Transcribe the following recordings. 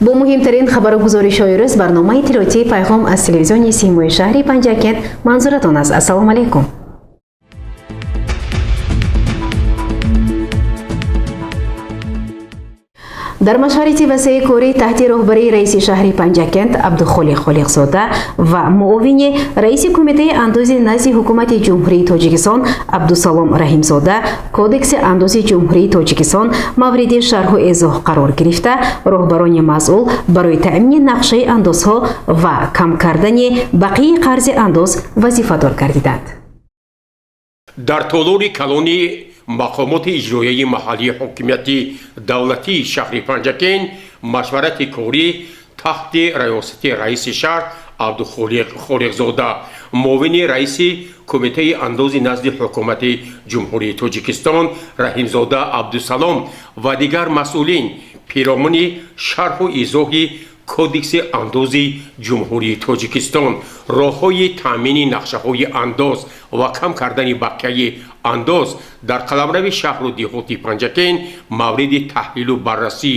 Бо муҳимтарин хабару гузоришҳои рӯз барномаи иттилоотии «Пайғом» аз телевизиони Симои шаҳри Панҷакент манзуратон аст. Ассалому алайкум. Дар машварати васеи корӣ таҳти роҳбарии раиси шаҳри Панҷакент Абдухолиқ Холиқзода ва муовини раиси Кумитаи андози назди Ҳукумати Ҷумҳурии Тоҷикистон Абдусалом Раҳимзода Кодекси андози Ҷумҳурии Тоҷикистон мавриди шарҳу эзоҳ қарор гирифта, роҳбарони масъул барои таъмини нақшаи андозҳо ва кам кардани бақияи қарзи андоз вазифадор гардиданд. Дар толори калони мақомоти иҷроияи маҳаллии ҳокимияти давлатии шаҳри Панҷакент машварати корӣ таҳти раёсати раиси шаҳр Абдухолиқ Холиқзода, муовини раиси Кумитаи андози назди Ҳукумати Ҷумҳурии Тоҷикистон Раҳимзода Абдусалом ва дигар масъулин пиромуни шарҳу изоҳи Кодекси андози Ҷумҳурии Тоҷикистон, роҳҳои таъмини нақшаҳои андоз ва кам кардани бақияи андоз дар қаламрави шаҳру деҳоти Панҷакент мавриди таҳлилу баррасӣ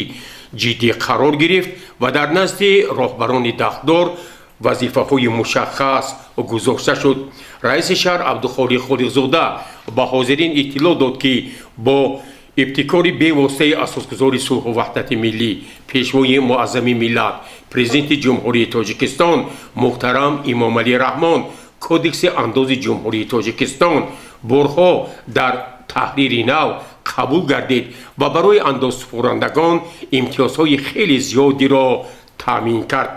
ҷиддӣ қарор гирифт ва дар назди роҳбарони дахлдор вазифаҳои мушаххас гузошта шуд. Раиси шаҳр Абдухолиқ Холиқзода ба ҳозирин иттилоъ дод, ки бо ибтикори бевоситаи Асосгузори сулҳу ваҳдати миллӣ, Пешвои муаззами миллат, Президенти Ҷумҳурии Тоҷикистон муҳтарам Эмомалӣ Раҳмон Кодекси андози Ҷумҳурии Тоҷикистон борҳо дар таҳрири нав қабул гардид ва барои андозсупорандагон имтиёзҳои хеле зиёдиро таъмин кард.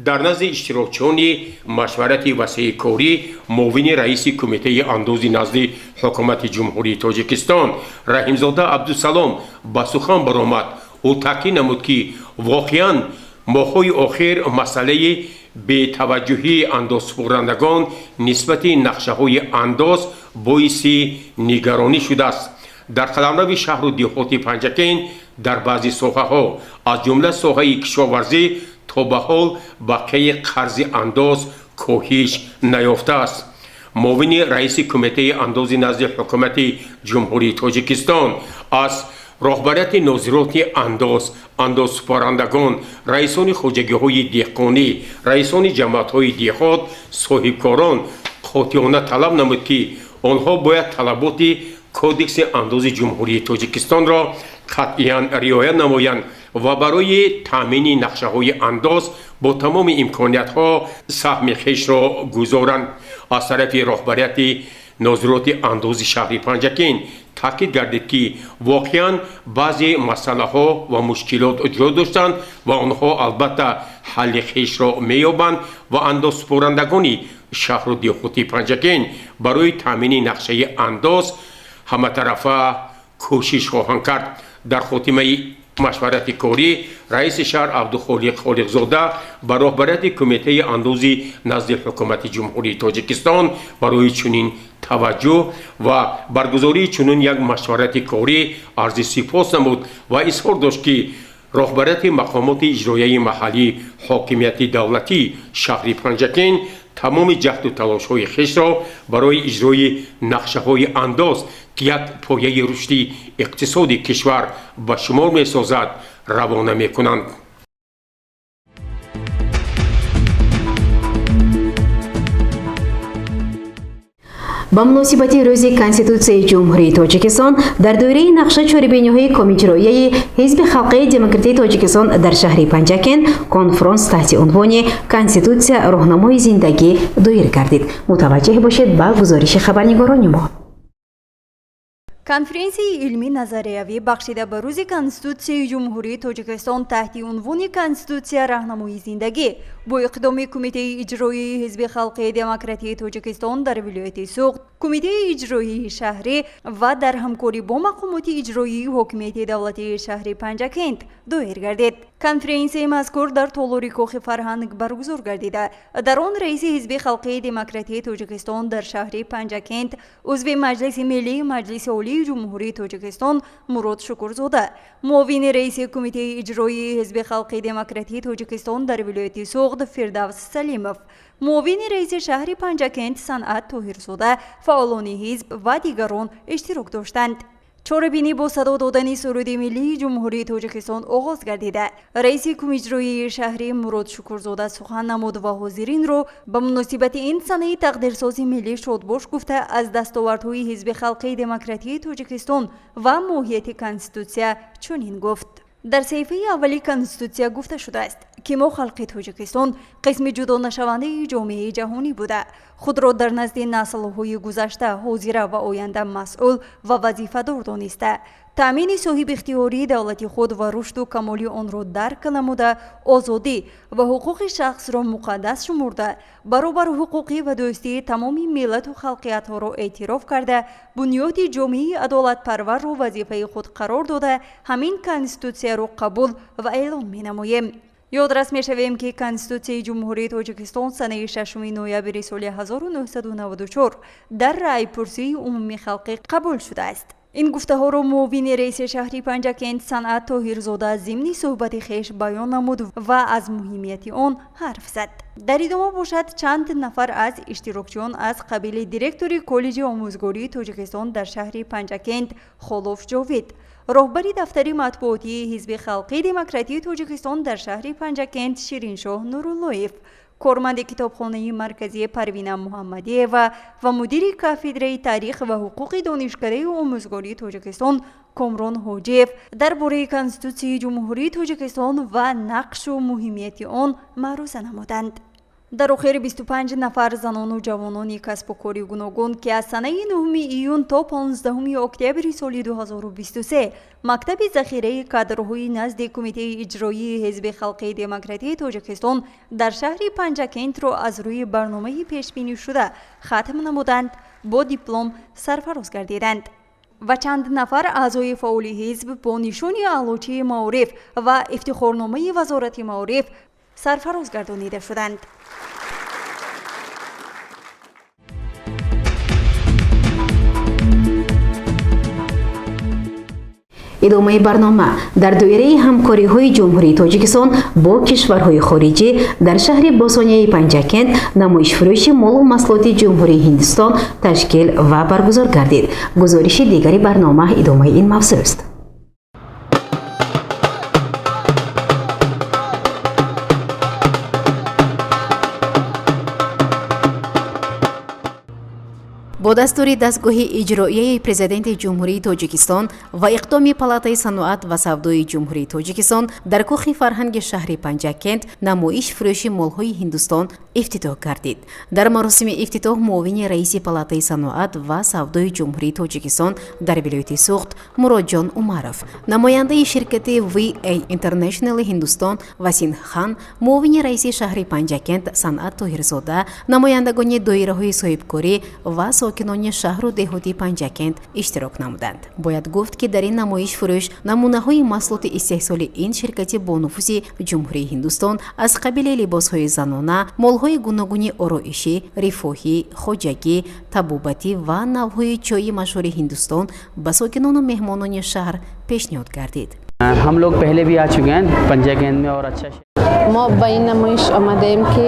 Дар назди иштирокчиёни машварати васеи корӣ муовини раиси Кумитаи андози назди Ҳукумати Ҷумҳурии Тоҷикистон Раҳимзода Абдусалом ба сухан баромад. Ӯ таъкид намуд, ки воқеан моҳҳои охир масъалаи бетаваҷҷӯҳии андозсупорандагон нисбати нақшаҳои андоз боиси нигаронӣ шудааст. Дар қаламрави шаҳру деҳоти Панҷакент дар баъзе соҳаҳо, аз ҷумла соҳаи кишоварзӣ, то ба ҳол бақияи қарзи андоз коҳиш наёфтааст. Муовини раиси Кумитаи андози назди Ҳукумати Ҷумҳурии Тоҷикистон аз роҳбарияти нозироти андоз, андозсупорандагон, раисони хоҷагиҳои деҳқонӣ, раисони ҷамоатҳои деҳот, соҳибкорон қотеона талаб намуд, ки онҳо бояд талаботи Кодекси андози Ҷумҳурии Тоҷикистонро қатъиян риоя намоянд ва барои таъмини нақшаҳои андоз бо тамоми имкониятҳо саҳми хешро гузоранд. Аз тарафи роҳбарияти нозироти андози шаҳри Панҷакент таъкид гардид, ки воқеан баъзе масъалаҳо ва мушкилот ҷой доштанд ва онҳо албатта ҳалли хешро меёбанд ва андозсупорандагони шаҳру деҳоти Панҷакент барои таъмини нақшаи андоз ҳаматарафа кӯшиш хоҳанд кард. Дар хотимаи машварати корӣ раиси шаҳр Абдухолиқ Холиқзода ба роҳбарияти Кумитаи андози назди Ҳукумати Ҷумҳурии Тоҷикистон барои чунин таваҷҷӯҳ ва баргузории чунин як машварати корӣ арзи сипос намуд ва изҳор дошт, ки роҳбарияти мақомоти иҷроияи маҳаллии ҳокимияти давлатии шаҳри Панҷакент тамоми ҷаҳду талошҳои хешро барои иҷрои нақшаҳои андоз, ки як пояи рушди иқтисоди кишвар ба шумор месозад, равона мекунанд. Ба муносибати Рӯзи Конститутсияи Ҷумҳурии Тоҷикистон дар доираи нақша чорабиниҳои Комиҷроияи Ҳизби Халқии Демократии Тоҷикистон дар шаҳри Панҷакент конфронс таҳти унвони «Конститутсия: роҳнамои зиндагӣ» доир гардид. Мутаваҷҷеҳ бошед ба гузориши хабарнигорони мо. Конференсияи илмӣ назариявӣ, бахшида ба Рӯзи Конститутсияи Ҷумҳурии Тоҷикистон, таҳти унвони «Конститутсия: роҳнамои зиндагӣ» бо иқдоми Кумитаи иҷроии Ҳизби Халқии Демократии Тоҷикистон дар вилояти Суғд, Кумитаи иҷроии шаҳрӣ ва дар ҳамкорӣ бо мақомоти иҷроии ҳокимияти давлатии шаҳри Панҷакент доир гардид. Конференсияи мазкур дар толори Кохи фарҳанг баргузор гардида, дар он раиси Ҳизби Халқии Демократии Тоҷикистон дар шаҳри Панҷакент, узви Маҷлиси Миллии Маҷлиси Олии иҷроияи Ҷумҳурии Тоҷикистон Мурод Шукурзода, муовини раиси Кумитаи иҷроияи Ҳизби халқи демократии Тоҷикистон дар вилояти Суғд Фирдавс Салимов, муовини раиси шаҳри Панҷакент Санъат Тоҳирзода, фаъолони ҳизб ва дигарон иштирок доштанд. Чорабинӣ бо садо додани суруди миллии Ҷумҳурии Тоҷикистон оғоз гардида, раиси кумиҷроии шаҳри Мурод Шукурзода сухан намуд ва ҳозиринро ба муносибати ин санаи тақдирсози миллӣ шодбош гуфта, аз дастовардҳои Ҳизби халқии демократии Тоҷикистон ва моҳияти Конститутсия чунин гуфт: Дар саҳифаи аввали Конститутсия гуфта шудааст, ки мо, халқи Тоҷикистон, қисми ҷудонашавандаи ҷомеаи ҷаҳонӣ буда, худро дар назди наслҳои гузашта, ҳозира ва оянда масъул ва вазифадор дониста, таъмини соҳибихтиёрии давлати худ ва рушду камоли онро дарк намуда, озодӣ ва ҳуқуқи шахсро муқаддас шумурда, баробарҳуқуқӣ ва дӯстии тамоми миллату халқиятҳоро эътироф карда, бунёди ҷомеаи адолатпарварро вазифаи худ қарор дода, ҳамин Конститутсияро қабул ва эълон менамоем. Ёдрас мешавем, ки Конститутсияи Ҷумҳурии Тоҷикистон санаи 6 ноябри соли 1994 дар раъйпурсии умумихалқӣ қабул шудааст. Ин гуфтаҳоро муовини раиси шаҳри Панҷакент Санъат Тоҳирзода зимни суҳбати хеш баён намуд ва аз муҳимияти он ҳарф зад. Дар идома бошад, чанд нафар аз иштирокчиён аз қабили директори Коллеҷи омӯзгории Тоҷикистон дар шаҳри Панҷакент Холов Ҷовид, роҳбари дафтари матбуотии Ҳизби халқии демократии Тоҷикистон дар шаҳри Панҷакент Шириншоҳ Нуруллоев, корманди китобхонаи марказии Парвина Муҳаммадиева ва мудири кафедраи таърих ва ҳуқуқи Донишкадаи омӯзгории Тоҷикистон Комрон Ҳоҷиев дар бораи Конститутсияи Ҷумҳурии Тоҷикистон ва нақшу муҳимияти он маъруза намуданд. Дар охири 25 нафар занону ҷавонони касбу кори гуногун, ки аз санаи 9 июн то 15 октябри соли 2023 мактаби захираи кадрҳои назди Кумитаи иҷроии Ҳизби халқии демократии Тоҷикистон дар шаҳри Панҷакентро аз рӯи барномаи пешбинишуда хатм намуданд, бо диплом сарфароз гардиданд ва чанд нафар аъзои фаъоли ҳизб бо нишони Аълочии маориф ва ифтихорномаи Вазорати маориф сарфароз гардонида шуданд. Идомаи барнома. Дар доираи ҳамкориҳои Ҷумҳурии Тоҷикистон бо кишварҳои хориҷӣ дар шаҳри Босонияи Панҷакент намоишфурӯши молу маҳсулоти Ҷумҳурии Ҳиндустон ташкил ва баргузор гардид. Гузориши дигари барнома идомаи ин мавзӯъст. Бо дастури дастгоҳи иҷроияи Президенти Ҷумҳурии Тоҷикистон ва иқдоми Палатаи саноат ва савдои Ҷумҳурии Тоҷикистон дар кӯхи фарҳанги шаҳри Панҷакент намоиш фурӯши молҳои Ҳиндустон ифтитоҳ гардид. Дар маросими ифтитоҳ муовини раиси Палатаи саноат ва савдои Ҷумҳурии Тоҷикистон дар вилояти Суғд Муродҷон Умаров, намояндаи ширкати VA International Ҳиндустон Васин Хан, муовини раиси шаҳри Панҷакент Санъат Тоҳирзода, намояндагони доираҳои соҳибкорӣ ва сокинони шаҳру деҳоти Панҷакент иштирок намуданд. Бояд гуфт, ки дар ин намоиш фурӯш намунаҳои маҳсулоти истеҳсоли ин ширкати бонуфузи Ҷумҳурии Ҳиндустон аз қабили либосҳои занона, молҳои гуногуни ороишӣ, рифоҳӣ, хоҷагӣ, табобатӣ ва навъҳои чойи машҳури Ҳиндустон ба сокинону меҳмонони шаҳр пешниҳод гардид. हम लोग पहले भी आ चुके हैं पंजाकेंद में और अच्छा Мо ба ин намоиш омадаем, ки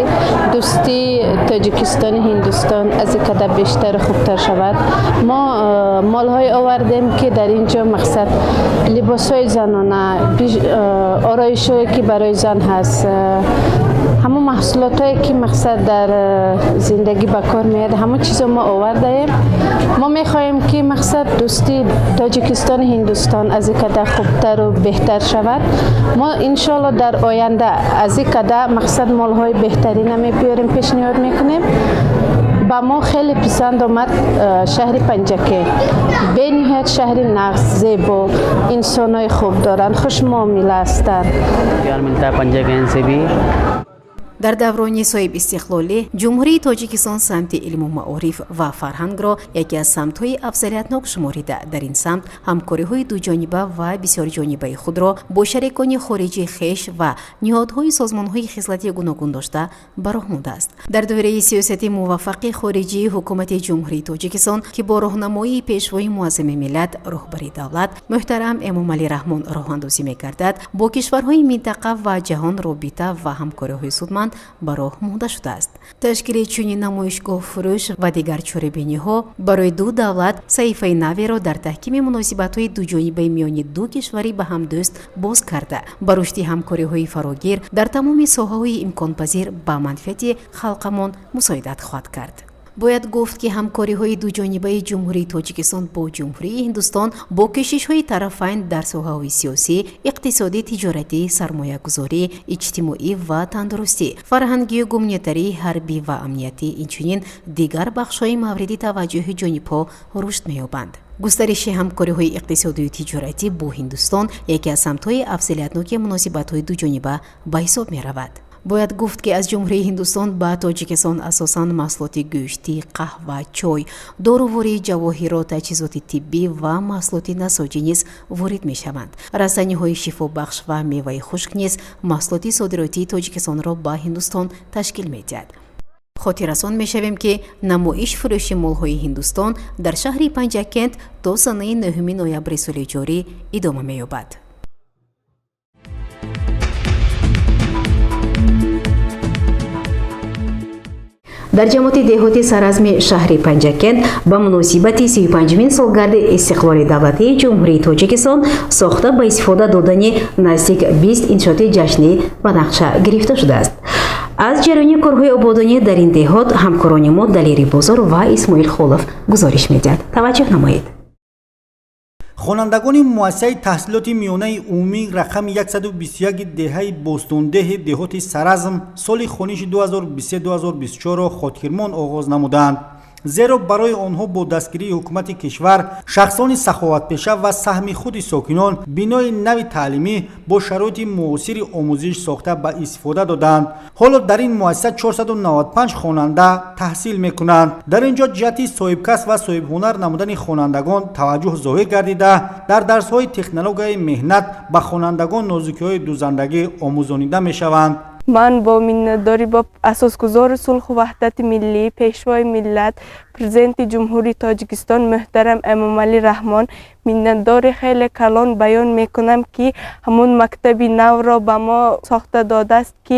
дӯстии Тоҷикистони Ҳиндустон аз ин қадар бештару хубтар шавад. Мо молҳое овардем, ки дар ин ҷо мақсад либосҳои занона, ороишҳое, ки барои зан ҳаст, ҳамон маҳсулотҳое, ки мақсад дар зиндагӣ ба кор меояд, ҳамон чизо мо овардаем. Мо мехоҳем, ки мақсад дӯстии Тоҷикистони Ҳиндустон аз ин қадар хубтару беҳтар шавад. Мо иншоалло дар оянда аз ин қадар мақсад молҳои беҳтарина мебиёрем, пешниҳод мекунем. Ба мо хеле писанд омад шаҳри Панҷакент, бениҳоят шаҳри нағз, зебо, инсонҳои хуб доранд, хушмуомила ҳастанд. प्यार मिलता है पंजाकेंद से भी। Дар даврони соҳибистиқлолӣ Ҷумҳурии Тоҷикистон самти илму маориф ва фарҳангро яке аз самтҳои афзалиятнок шуморида, дар ин самт ҳамкориҳои дуҷониба ва бисёрҷонибаи худро бо шарикони хориҷии хеш ва ниҳодҳои созмонҳои хислати гуногун дошта ба роҳ мондааст. Дар доираи сиёсати муваффақи хориҷии Ҳукумати Ҷумҳурии Тоҷикистон, ки бо роҳнамоии Пешвои Муаззами миллат, роҳбари давлат муҳтарам Эмомалӣ Раҳмон роҳандозӣ мегардад, бо кишварҳои минтақа ва ҷаҳон робита ва ҳамкориҳои судманд ба роҳ монда шудааст. Ташкили чунин намоишгоҳ, фурӯш ва дигар чорабиниҳо барои ду давлат саҳифаи наверо дар таҳкими муносибатҳои дуҷонибаи миёни ду кишвари ба ҳам дӯст боз карда, ба рушди ҳамкориҳои фарогир дар тамоми соҳаҳои имконпазир ба манфиати халқамон мусоидат хоҳад кард. Бояд гуфт, ки ҳамкориҳои дуҷонибаи Ҷумҳурии Тоҷикистон бо Ҷумҳурии Ҳиндустон бо кӯшишҳои тарафайн дар соҳаҳои сиёсӣ, иқтисодӣ, тиҷоратӣ, сармоягузорӣ, иҷтимоӣ ва тандурустӣ, фарҳангию гуманитарӣ, ҳарбӣ ва амниятӣ, инчунин дигар бахшҳои мавриди таваҷҷӯҳи ҷонибҳо рушд меёбанд. Густариши ҳамкориҳои иқтисодию тиҷоратӣ бо Ҳиндустон яке аз самтҳои афзалиятноки муносибатҳои дуҷониба ба ҳисоб меравад. Бояд гуфт, ки аз Ҷумҳурии Ҳиндустон ба Тоҷикистон асосан маҳсулоти гӯштӣ, қаҳва, чой, доруворӣ, ҷавоҳирот, таҷҳизоти тиббӣ ва маҳсулоти насоҷӣ низ ворид мешаванд. Растаниҳои шифобахш ва меваи хушк низ маҳсулоти содиротии Тоҷикистонро ба Ҳиндустон ташкил медиҳад. Хотиррасон мешавем, ки намоиш фурӯши молҳои Ҳиндустон дар шаҳри Панҷакент то санаи 9 ноябри соли ҷорӣ идома меёбад. Дар ҷамоати деҳоти Саразми шаҳри Панҷакент ба муносибати 35-мин солгарди истиқлоли давлатии Ҷумҳурии Тоҷикистон сохта ба истифода додани наздик 20 иншооти ҷашнӣ ба нақша гирифта шудааст. Аз ҷараёни корҳои ободонӣ дар ин деҳот ҳамкорони мо Далери Бозор ва Исмоил Холов гузориш медиҳад. Таваҷҷӯҳ намоед. Хонандагони муассисаи таҳсилоти миёнаи умумӣ рақами 121 деҳаи Бостондеҳи деҳоти Саразм соли хониши 2023-2024-ро хотирмон оғоз намуданд, зеро барои онҳо бо дастгирии ҳукумати кишвар, шахсони саховатпеша ва саҳми худи сокинон бинои нави таълимӣ бо шароити муосири омӯзиш сохта ба истифода доданд. Ҳоло дар ин муассиса 495 хонанда таҳсил мекунанд. Дар ин ҷо ҷиҳати соҳибкасб ва соҳибҳунар намудани хонандагон таваҷҷӯҳ зоҳир гардида, дар дарсҳои технологияи меҳнат ба хонандагон нозукиҳои дузандагӣ омӯзонида мешаванд. Ман бо миннатдорӣ бо асосгузори сулҳу ваҳдати миллӣ, Пешвои миллат, Президенти Ҷумҳурии Тоҷикистон муҳтарам Эмомалӣ Раҳмон миннатдори хеле калон баён мекунам, ки ҳамун мактаби навро ба мо сохта додааст, ки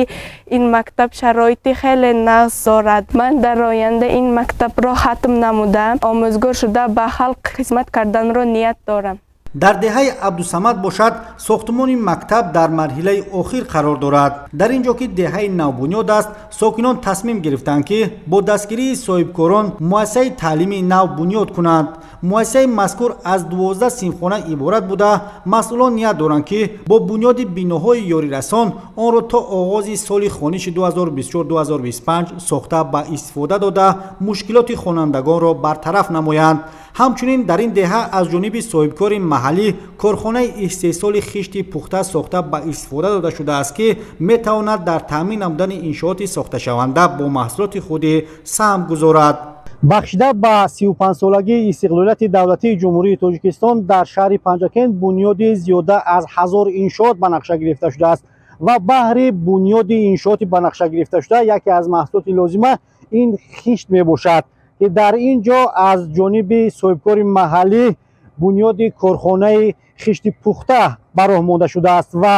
ин мактаб шароити хеле нағз дорад. Ман дар оянда ин мактабро хатм намуда, омӯзгор шуда, ба халқ хизмат карданро ният дорам. Дар деҳаи Абдусамад бошад, сохтмони мактаб дар марҳилаи охир қарор дорад. Дар ин ҷо, ки деҳаи навбунёд аст, сокинон тасмим гирифтанд, ки бо дастгирии соҳибкорон муассисаи таълимии нав бунёд кунанд. Муассисаи мазкур аз 12 синфхона иборат буда, масъулон ният доранд, ки бо бунёди биноҳои ёрирасон онро то оғози соли хониши 2024-2025 сохта ба истифода дода, мушкилоти хонандагонро бартараф намоянд. Ҳамчунин дар ин деҳа аз ҷониби соҳибкори маҳаллӣ корхонаи истеҳсоли хишти пухта сохта ба истифода дода шудааст, ки метавонад дар таъмин намудани иншооти сохташаванда бо маҳсулоти худӣ саҳм гузорад. Бахшида ба 35-солагии истиқлолияти давлатии Ҷумҳурии Тоҷикистон дар шаҳри Панҷакент бунёди зиёда аз 1000 иншоот ба нақша гирифта шудааст ва баҳри бунёди иншооти ба нақша гирифташуда яке аз маҳсулоти лозима ин хишт мебошад, ки дар ин ҷо аз ҷониби соҳибкори маҳаллӣ бунёди корхонаи хишти пухта ба роҳ монда шудааст ва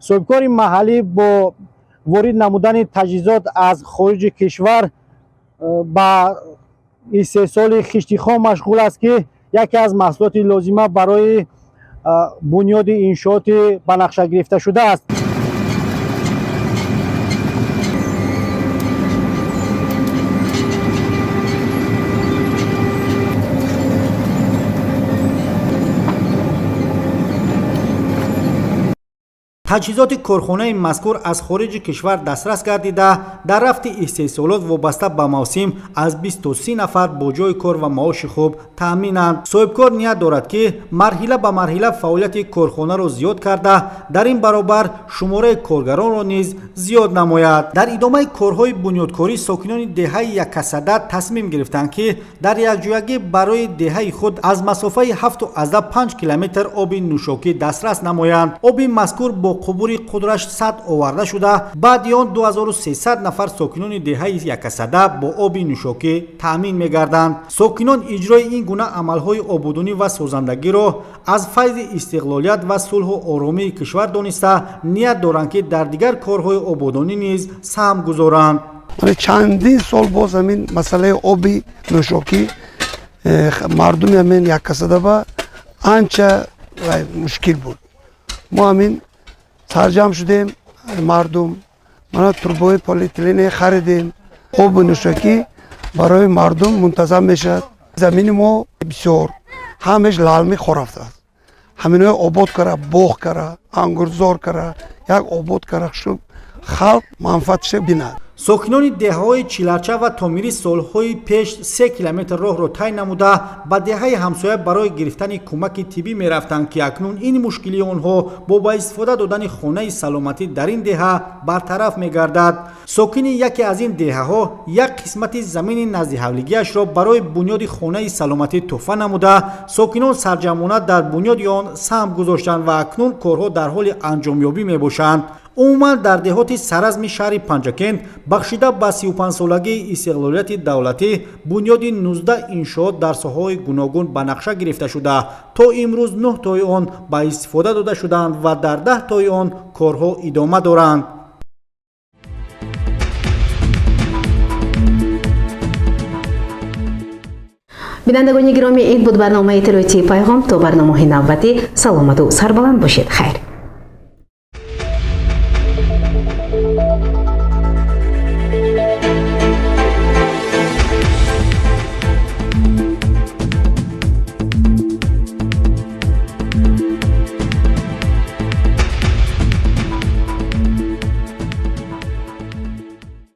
соҳибкори маҳаллӣ бо ворид намудани таҷҳизот аз хориҷи кишвар ба истеҳсоли хишти хом машғул аст, ки яке аз маҳсулоти лозима барои бунёди иншооти ба нақша гирифта шудааст. Таҷҳизоти корхонаи мазкур аз хориҷи кишвар дастрас гардида, дар рафти истеҳсолот вобаста ба мавсим аз 20 то 30 нафар бо ҷойи кор ва маоши хуб таъминанд. Соҳибкор ният дорад, ки марҳила ба марҳила фаъолияти корхонаро зиёд карда, дар ин баробар шумораи коргаронро низ зиёд намояд. Дар идомаи корҳои бунёдкорӣ сокинони деҳаи Яккасада тасмим гирифтанд, ки дар якҷоягӣ барои деҳаи худ аз масофаи 7,5 километр оби нӯшокӣ дастрас намоянд. Оби мазкур бо қубури қудраш 100 оварда шуда, баъди он 2300 нафар сокинони деҳаи Яккасада бо оби нӯшокӣ таъмин мегарданд. Сокинон иҷрои ин гуна амалҳои ободонӣ ва созандагиро аз файзи истиқлолият ва сулҳу оромии кишвар дониста, ният доранд, ки дар дигар корҳои ободонӣ низ саҳм гузоранд. Чандин сол боз ҳамин масъалаи оби нӯшокӣ мардуми ҳамин Яккасада ба анча мушкил буд. Мо ҳамин сарҷамъ шудем, мардум мана трубои полиэтилене харидем. Оби нӯшокӣ барои мардум мунтазам мешавад. Замини мо бисёр ҳамеш лалмӣ хорафтааст. Ҳаминои обод кара, боғ кара, ангурзор кара, як обод кара, шуд халқ манфаатша бинад. Сокинони деҳаҳои Чиларча ва Томирӣ солҳои пеш 3 километр роҳро тай намуда, ба деҳаи ҳамсоя барои гирифтани кӯмаки тиббӣ мерафтанд, ки акнун ин мушкилии онҳо бо ба истифода додани хонаи саломатӣ дар ин деҳа бартараф мегардад. Сокини яке аз ин деҳаҳо як қисмати замини наздиҳавлигиашро барои бунёди хонаи саломатӣ тӯҳфа намуда, сокинон сарҷамъона дар бунёди он саҳм гузоштанд ва акнун корҳо дар ҳоли анҷомёбӣ мебошанд. Умуман, дар деҳоти саразми шаҳри Панҷакент бахшида ба 35-солагии истиқлолияти давлатӣ бунёди 19 иншоот дар соҳаҳои гуногун ба нақша гирифта шуда, то имрӯз 9 тои он ба истифода дода шудаанд ва дар 10 тои он корҳо идома доранд. Бинандагони гиромӣ, ин буд барномаи иттилоотии «Пайғом». То барномаҳои навбатӣ саломату сарбаланд бошед. Хайр.